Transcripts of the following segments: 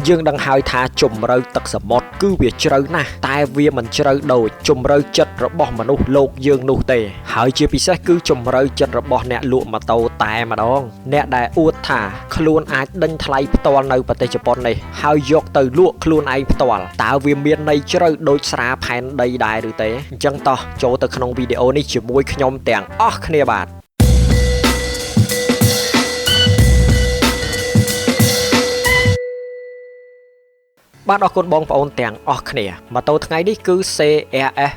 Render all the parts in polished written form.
យើងដឹងហើយថាជម្រៅទឹកសមុទ្រគឺវាជ្រៅណាស់តែវាមិនជ្រៅដូចជម្រៅចិត្តរបស់មនុស្សលោកយើងនោះទេហើយជាពិសេសគឺជម្រៅចិត្តរបស់អ្នកលក់ម៉ូតូតែម្ដងអ្នកដែលអួតថាខ្លួនអាចដេញថ្លៃផ្ទាល់នៅប្រទេសជប៉ុននេះហើយយកទៅលក់ខ្លួនឯងផ្ទាល់តើវាមានន័យជ្រៅដូចស្រាផែនដីដែរឬទេអញ្ចឹងតោះចូលទៅក្នុងវីដេអូនេះជាមួយខ្ញុំទាំងអស់គ្នាបាទ បាទអរគុណបងប្អូនទាំងអស់គ្នាម៉ូតូថ្ងៃនេះគឺ CRF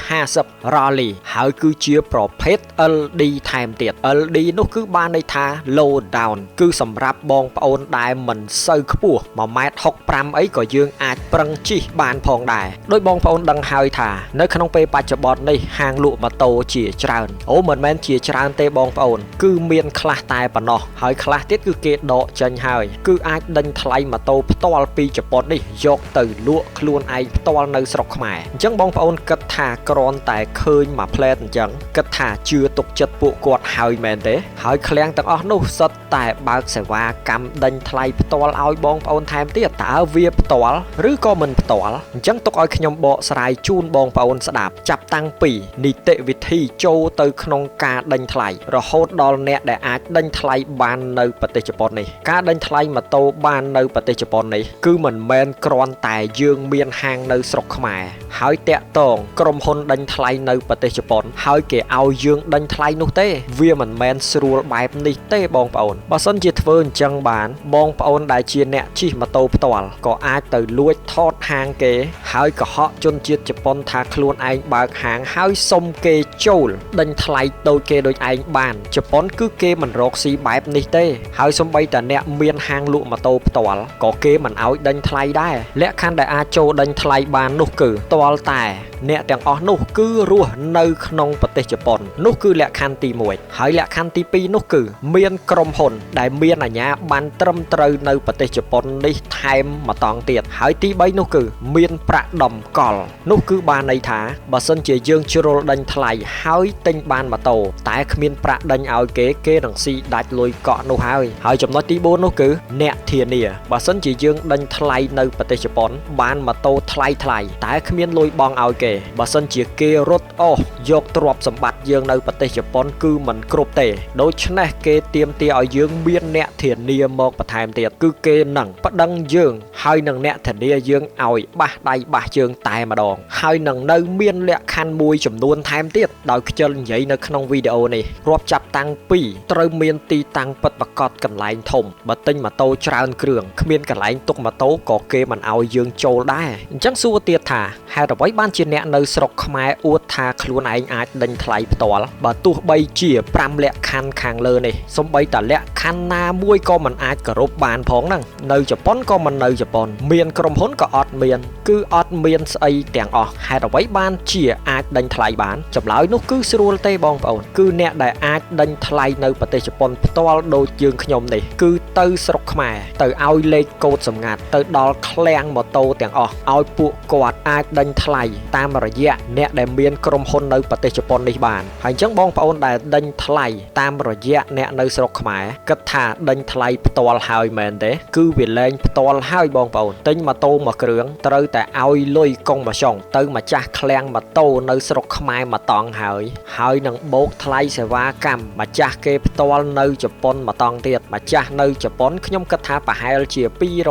250 Rally ហើយគឺជាប្រភេទ LD ថែមទៀត LD នោះគឺបានន័យថា low down គឺសម្រាប់បងប្អូនដែលមិនសូវខ្ពស់1.65ម៉ែត្រអីក៏យើងអាចប្រឹងជិះបានផងដែរដោយបងប្អូនដឹងហើយថានៅក្នុងពេលបច្ចុប្បន្ននេះហាងលក់ម៉ូតូជាច្រើនអូមិនមែនជាច្រើនទេបងប្អូនគឺមានខ្លះតែប៉ុណ្ណោះហើយខ្លះទៀតគឺគេដកចេញហើយគឺអាចដេញថ្លៃម៉ូតូផ្ទាល់ពីជប៉ុននេះយកទៅលក់ខ្លួនឯងផ្ទាល់នៅស្រុកខ្មែរអញ្ចឹងបងប្អូនគិតថាគ្រាន់តែឃើញមួយផ្លែតអញ្ចឹងគិតថាជឿទុកចិត្តពួកគាត់ហើយមែនទេហើយឃ្លាំងទាំងអស់នោះសុទ្ធតែបើកសេវាកម្មដេញថ្លៃផ្ទាល់ឲ្យបងប្អូនថែមទៀតតើវាផ្ទាល់ឬក៏មិនផ្ទាល់អញ្ចឹងទុកឲ្យខ្ញុំបកស្រាយជូនបងប្អូនស្ដាប់ចាប់តាំងពីនីតិវិធីចូលទៅក្នុងការដេញថ្លៃរហូតដល់អ្នកដែលអាចដេញថ្លៃបាននៅប្រទេសជប៉ុននេះការដេញថ្លៃម៉ូតូបាននៅប្រទេសជប៉ុននេះគឺមិនមែនគ្រាន់តែយើងមានហាងនៅស្រុកខ្មែរហើយតាក់ទងក្រុមហ៊ុនដេញថ្លៃនៅប្រទេសជប៉ុនហើយគេឲ្យយើងដេញថ្លៃនោះទេវាមិនមែនស្រួលបែបនេះទេបងប្អូនបើសិនជាធ្វើអញ្ចឹងបានបងប្អូនដែលជាអ្នកជិះម៉ូតូផ្ទាល់ក៏អាចទៅលួចថតហាងគេហើយកុហកជនជាតិជប៉ុនថាខ្លួនឯងបើកហាងហើយសុំគេចូលដេញថ្លៃដូចគេដូចឯងបានជប៉ុនគឺគេមិនរកស៊ីបែបនេះទេហើយសូម្បីតែអ្នកមានហាងលក់ម៉ូតូផ្ទាល់ក៏គេមិនឲ្យដេញថ្លៃដែរលក្ខខណ្ឌដែលអាចចូលដេញថ្លៃបាននោះគឺទាល់តែអ្នកទាំងអស់នោះគឺរស់នៅក្នុងប្រទេសជប៉ុននោះគឺលក្ខខណ្ឌទី1ហើយលក្ខខណ្ឌទី2នោះគឺមានក្រុមហ៊ុនដែលមានអាជ្ញាប័ណ្ណត្រឹមត្រូវនៅប្រទេសជប៉ុននេះថែមមួយតង់ទៀតហើយទី3នោះគឺមានប្រាក់តម្កល់នោះគឺបានន័យថាបើសិនជាយើងជ្រុលដេញថ្លៃហើយទិញបានម៉ូតូតែគ្មានប្រាក់ដេញឲ្យគេគេនឹងស៊ីដាច់លុយកក់នោះហើយហើយចំណុចទី4នោះគឺអ្នកធានាបើសិនជាយើងដេញថ្លៃនៅប្រទេសជប៉ុនបានម៉ូតូថ្លៃថ្លៃតែគ្មានលុយបង់ឲ្យគេបើសិនជាគេរត់អស់យកទ្រព្យសម្បត្តិយើងនៅប្រទេសជប៉ុនគឺមិនគ្រប់ទេដូច្នេះគេទាមទារឲ្យយើងមានអ្នកធានាមកបន្ថែមទៀតគឺគេនឹងប្តឹងយើងហើយនឹងអ្នកធានាយើងឲ្យបាសដៃបាសជើងតែម្ដងហើយនឹងនៅមានលក្ខខណ្ឌមួយចំនួនថែមទៀតដោយខ្ជិលនិយាយនៅក្នុងវីដេអូនេះរាប់ចាប់តាំងពីត្រូវមានទីតាំងពិតប្រាកដកន្លែងធំបើទិញម៉ូតូច្រើនគ្រឿងគ្មានកន្លែងទុកម៉ូតូក៏គេមិនឲ្យយើងចូលដែរអញ្ចឹងសួរទៀតថាហេតុអ្វីបានជាអ្នកនៅស្រុកខ្មែរអួតថាខ្លួនឯងអាចដេញថ្លៃផ្ទាល់បើទោះបីជា5លក្ខខណ្ឌខាងលើនេះសូម្បីតែលក្ខខណ្ឌណាមួយក៏មិនអាចគោរពបានផងហ្នឹងនៅជប៉ុនក៏មិននៅជប៉ុនមានក្រុមហ៊ុនក៏អត់មានគឺអត់មានស្អីទាំងអស់ហេតុអ្វីបានជាអាចដេញថ្លៃបានចម្លើយនោះគឺស្រួលទេបងប្អូនគឺអ្នកដែលអាចដេញថ្លៃនៅប្រទេសជប៉ុនផ្ទាល់ដូចយើងខ្ញុំនេះគឺទៅស្រុកខ្មែរទៅឲ្យលេខកូដសម្ងាត់ទៅដល់ឃ្លាំងម៉ូតូទាំងអស់ឲ្យពួកគាត់អាចដេញថ្លៃតាមរយៈអ្នកដែលមានក្រុមហ៊ុននៅប្រទេសជប៉ុននេះបានហើយអញ្ចឹងបងប្អូនដែលដេញថ្លៃតាមរយៈអ្នកនៅស្រុកខ្មែរគិតថាដេញថ្លៃផ្ទាល់ហើយមែនទេគឺវាលែងផ្ទាល់ហើយបងប្អូនទិញម៉ូតូមួយគ្រឿងត្រូវតែឲ្យលុយកុងមួយចុងទៅម្ចាស់ឃ្លាំងម៉ូតូនៅស្រុកខ្មែរមួយតង់ហើយហើយនឹងបូកថ្លៃសេវាកម្មម្ចាស់គេផ្ទាល់នៅជប៉ុនមួយតង់ទៀតម្ចាស់នៅជប៉ុនខ្ញុំគិតថាប្រហែលជា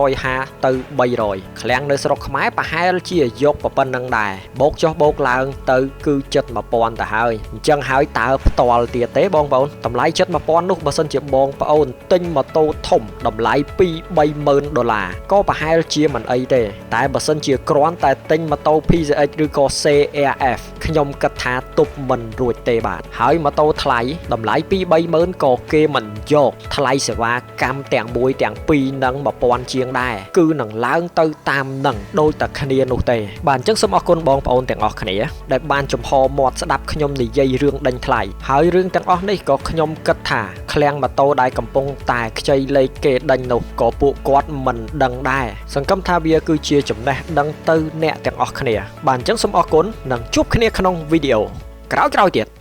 250ទៅ300ឃ្លាំងនៅស្រុកខ្មែរប្រហែលជាយកប៉ុណ្្នឹងដែរបូកចុះបូកឡើងទៅគឺចិត្ត1000ទៅហើយអញ្ចឹងហើយតើផ្ទាល់ទៀតទេបងប្អូនតម្លៃចិត្ត1000នោះបើសិនជាបងប្អូនទិញម៉ូតូធំតម្លៃ2 30000ដុល្លារក៏ប្រហែលជាមិនអីទេតែបើសិនជាគ្រាន់តែទិញម៉ូតូ PCX ឬក៏ CRF ខ្ញុំគិតថាទប់មិនរួចទេបាទហើយម៉ូតូថ្លៃតម្លៃ2 30000ក៏គេមិនយកថ្លៃសេវាកម្មទាំងមួយទាំងពីរនឹង1000ជាងដែរគឺនឹងឡើងទៅតាមនឹងដូចតែគ្នានោះទេបាទអញ្ចឹងសូមអរគុណបងប្អូនទាំងអស់គ្នាដែលបានចំហមាត់ស្ដាប់ខ្ញុំនិយាយរឿងដេញថ្លៃហើយរឿងទាំងអស់នេះក៏ខ្ញុំគិតថាឃ្លាំងម៉ូតូដែលកំពុងតែខ្ចីលេខគេដេញនោះក៏ពួកគាត់មិនដឹងដែរសង្ឃឹមថាវាគឺជាចំណេះដឹងទៅអ្នកទាំងអស់គ្នាបាទអញ្ចឹងសូមអរគុណនិងជួបគ្នាក្នុងវីដេអូក្រោយៗទៀត។